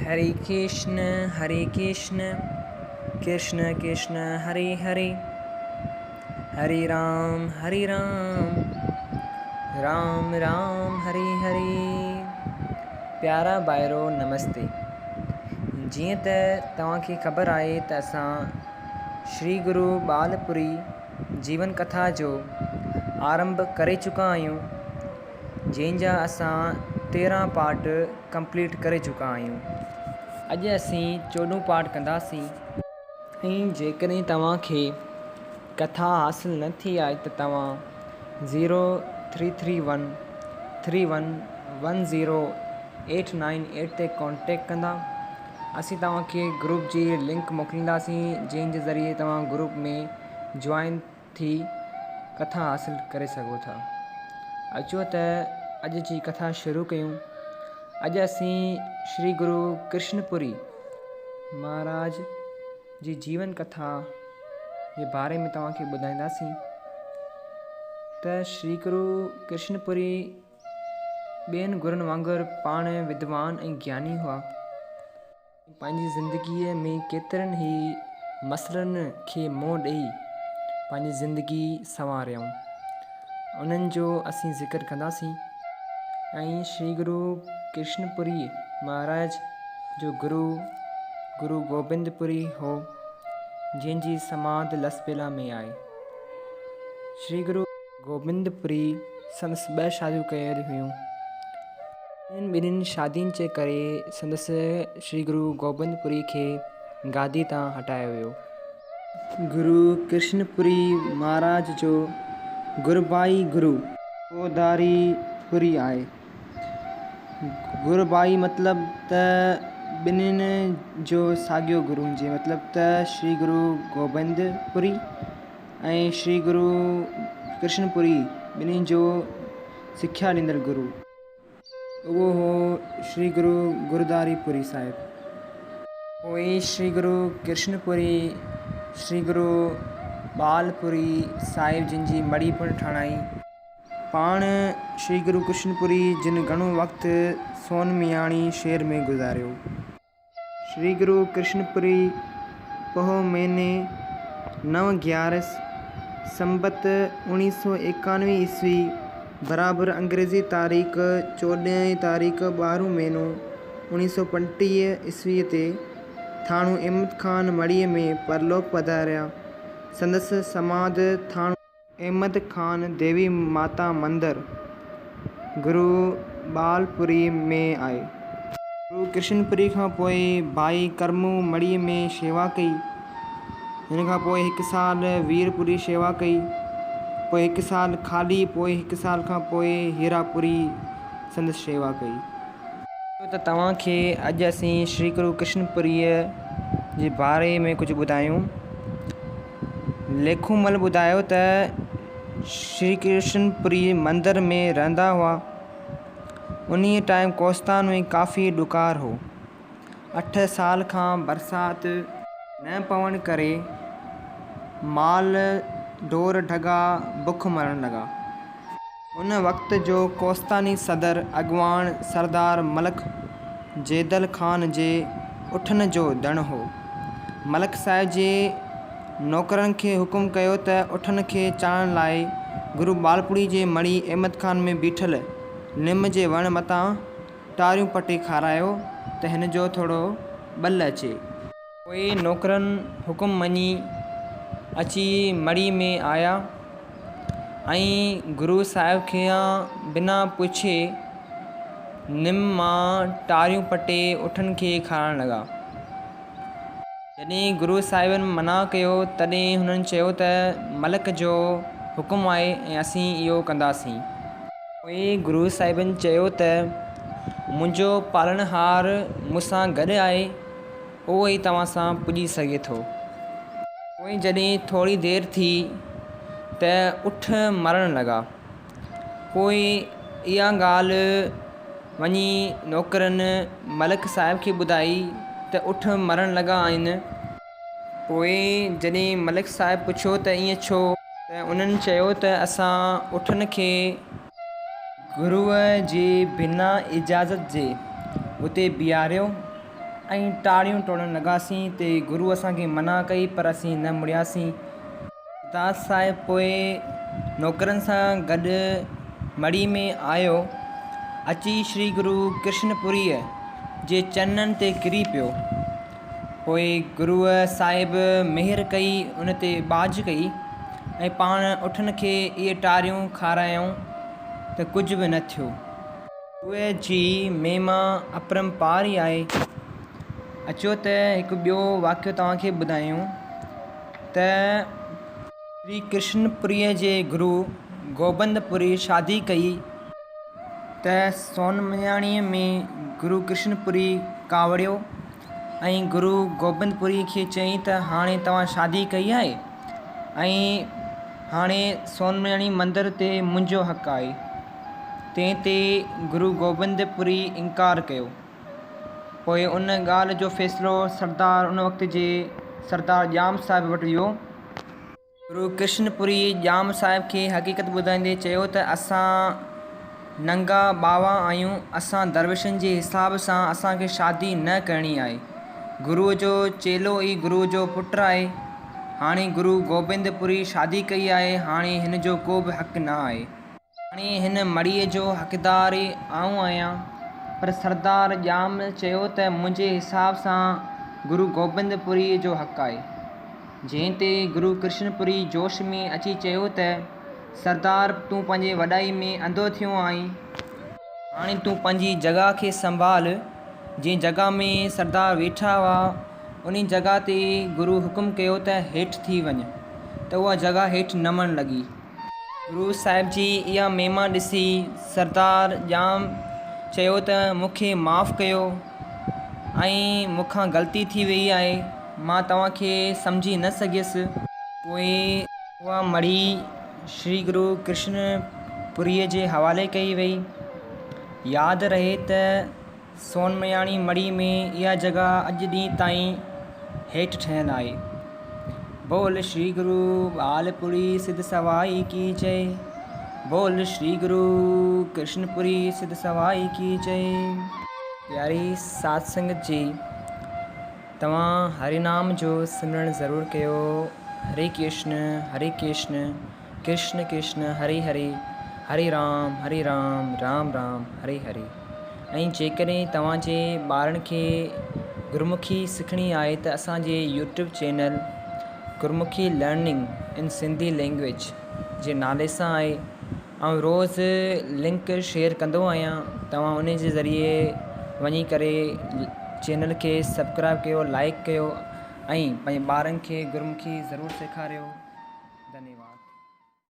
هري ڪرشن هري ڪرشن ڪرشن ڪرشن هري هري هري رام هري رام رام رام هري هري. پيارا ڀائرو نمستي. جيئن ته توهان کي خبر آهي ته اسان شري گرو ٻالپوري جيون ڪٿا جو آرنڀ ڪري چڪا آهيون. جنهن جا اسان 13 پارٽ ڪمپليٽ ڪري چڪا آهيون. اڄ اسين چوڏهون پارٽ ڪنداسين. ۽ جيڪڏهن توهان کي ڪٿا حاصل نه ٿي آهي ته توهان zero three three one three one one zero eight nine eight تي ڪانٽيڪٽ ڪندا. اسين توهان کي گروپ جي لنڪ موڪلينداسين جنهن جي ذريعي توهان گروپ ۾ جوائن ٿي ڪٿا حاصل ڪري سگهو ٿا. اچو ته اڄ جي ڪٿا شروع ڪيون. اڄ اسين شري گرو ڪرشن پوري مهاراج جي جيون ڪٿا جي باري ۾ توهان کي ٻڌائينداسين ته شري گرو ڪرشن پوري ٻين گرن وانگر پاڻ ودوان ۽ گياني هئا. پنهنجي زندگيء ۾ ڪيترن ئي مسئلن کي منهن ڏئي پنهنجي زندگي سنواريائون. انهن جو اسين ذڪر ڪنداسين. ۽ شري گرو ڪرشن پوري مهاراج جو گرو گرو گوبند پوري هو، جنهن جي سماڌ لسٻيلا ۾ آهي. شري گرو گوبند پوري سندس ٻه شاديون ڪيل هيون. انهن ٻنهين شادين جي ڪري سندس شري گرو گوبند پوري کي گادي تان هٽايو ويو. گرو ڪرشن پوري مهاراج جو گربائي گرو. گوداري پوري آهي. گربائي مطلب ته ٻنهين جو ساڳيو گرو هجي مطلب ته شري گرو گوبند پوري ۽ شري گرو ڪرشن پوري ٻنهين جو سکيا ڏيندڙ گرو. اهو هو شري گرو گرڌاري پوري صاحب. پوء شري گرو ڪرشن پوري، شري گرو ٻال پوري صاحب جن جي مڙهي پڻ ٺاهرائي. پاڻ شري گرو ڪرشن پوري جن گهڻو وقت سون مياڻي شهر ۾ گذاريو. شري گرو ڪرشن پوري پوهه مهيني نو گيارس، سنبت اوڻيهه سو ايڪانوي عيسوي برابر انگريزي تاريخ چوڏهين تاريخ ٻارهون مهينو اوڻيهه سو پنٽيهه عيسوي تي ٿاڻو احمد خان مڙهيء ۾ پرلوڪ پڌاريا. سندس سماڌ ٿاڻو. احمد خان ديوي ماتا مندر، گرو ٻالپوري ۾ آهي. گرو ڪرشن پوري کان پوء ڀائي ڪرمو مڙهيء ۾ شيوا ڪئي. هن کان پوء هڪ سال وير پوري شيوا ڪئي. پوء هڪ سال خالي پوء هڪ سال کان پوء هيرا پوري سندس شيوا ڪئي. اچو ته توهان کي اڄ اسين شري گرو ڪرشن پوريء جي باري ۾ ڪجهه ٻڌايون. ليکومل ٻڌايو ته شري ڪرشن پوري مندر ۾ رهندا هئا. انهيء ٽائيم ڪوستان ۾ ڪافي ڏڪار هو. اٺ سال کان برسات نه پوڻ ڪري مال ڍور ڍڳا بک مرڻ لڳا. ان وقت جو ڪوستاني صدر اڳواڻ سردار ملڪ جيدل خان جي اٺن جو ڌڻ هو. ملڪ صاحب جي نوڪرن کي حڪم ڪيو ته اٺن کي چارڻ لاء گرو ٻالپڙي جي مڙهي احمد خان ۾ بيٺل نم جي وڻ متان ٽاريون پٽي کارايو ته هن جو ٿورو ٻل اچي. پوء نوڪرن حڪم مڃي اچي مڙهي ۾ آيا ۽ گرو صاحب کان بنا پڇي نم مان ٽاريون پٽي اٺن کي کارائڻ لڳا. جڏهن گرو صاحبن منع ڪيو تڏهن هنن چيو ته ملڪ جو حڪم آهي ۽ اسين اهو ڪنداسين. پوء گرو صاحبن چيو ته منهنجو پالڻهار مون سان گڏ آهي. اهو ئي توهان سان پڄي سگهي ٿو. پوء جڏهن ٿوري دير ٿي ته اٺ مرڻ لڳا. پوء اها ڳالهه وڃي نوڪرن ملڪ صاحب کي ٻڌائي ته اٺ مرڻ لڳا آهن. پوء جڏهن ملڪ صاحب پڇيو ته ائين ڇو؟ ته انهن چيو ته اسان اٺن کي. گروء جي بنا اجازت جي اتي بيهاريو. ۽ ٽاڙيون ٽوڙڻ لڳاسين تي گرو اسان کي منع ڪئي پر اسين نه مڙياسين. سردار صاحب پوء نوڪرن سان گڏ مڙهي ۾ آيو. اچي شري گرو ڪرشن پوريء جي چرنن تي ڪري پيو. پوء گروء صاحب مهر ڪئي ان تي ٻاجهه ڪئي ۽ پاڻ اٺن کي اهي ٽاريون کارايائون ته ڪجهه به نه ٿيو. گروء جي مهما اپرمپار ئي آهي. اچو ته هڪ ٻيو واقعو توهان کي ٻڌايون ته. شري ڪرشن پوريء جي گرو گوبند پوري شادي ڪئي. ته سونمياڻيء ۾ گرو ڪرشن پوري ڪاوڙيو ۽ گرو گوبند پوري کي چيائين ته هاڻي توهان شادي ڪئي آهي ۽ هاڻي سونمياڻي مندر تي منهنجو حق آهي. تنهن تي گرو گوبند پوري انڪار ڪيو. پوء ان ڳالهه جو فيصلو سردار ان وقت جي سردار ڄام صاحب وٽ ويو. گرو ڪرشن پوري ڄام صاحب کي حقيقت ٻڌائيندي چيو ته اسان ننگا ٻاوا آهيون، اسان درويشن جي حساب سان اسان کي شادي نه ڪرڻي آهي. گروء جو چيلو ئي گروء جو پٽ آهي. هاڻي گرو گوبند پوري شادي ڪئي آهي، هاڻي هن جو ڪو به حق نه آهي. هاڻي هن مڙهيء جو حقدار ئي آئون آهيان. پر سردار ڄام چيو ته منهنجي حساب سان گرو گوبند پوري جو حق آهي. جنهن تي گرو ڪرشن پوري جوش ۾ اچي چيو ته، سردار تون پنهنجي وڏائي ۾ انڌو ٿيو آهين. هاڻي تون پنهنجي جڳهه کي سنڀال. جنهن جڳهه ۾ سردار ويٺا هئا، انهي جڳهه تي گرو حڪم ڪيو ته هيٺ ٿي وڃ ته اها جڳهه هيٺ نمڻ لڳي. گرو صاحب جي اها مهما ڏسي سردار ڄام چيو ته مون کي معاف ڪيو ۽ مون کان غلطي ٿي ويئي آهي، مان توهان کي سمجهي نه سگهيس. پوء اها مڙهي شري گرو ڪرشن پوريء جي حوالي ڪئي ويئي. ياد رهي ته سونمياڻي مڙهي ۾ اها جڳهه اڄ ڏينهن تائين هيٺ ٺهيل آهي. بول شري گرو ٻالپوري سڌ سوائي ڪي جئي بول شري گرو ڪرشن پوري سڌ سوائي ڪي جئي. پياري ساڌ سنگت جي توهان هري نام جو سمرڻ ضرور ڪيو هري ڪرشن هري ڪرشن ڪرشن ڪرشن هري هري هري رام هري رام رام رام هري هري ۽ جيڪڏهن توهان جي ٻارن کي گرمکي سکڻي آهي ته اسان جي YouTube channel Gurmukhi learning in Sindhi language جي نالي سان آهي آئون روز لنڪ شيئر ڪندو آهيان توهان ان جي ذريعي وڃي ڪري چينل کي سبڪرائب ڪيو لائڪ ڪيو ۽ پنهنجي ٻارن کي گرمکي ضرور سيکاريو ڌنيواد.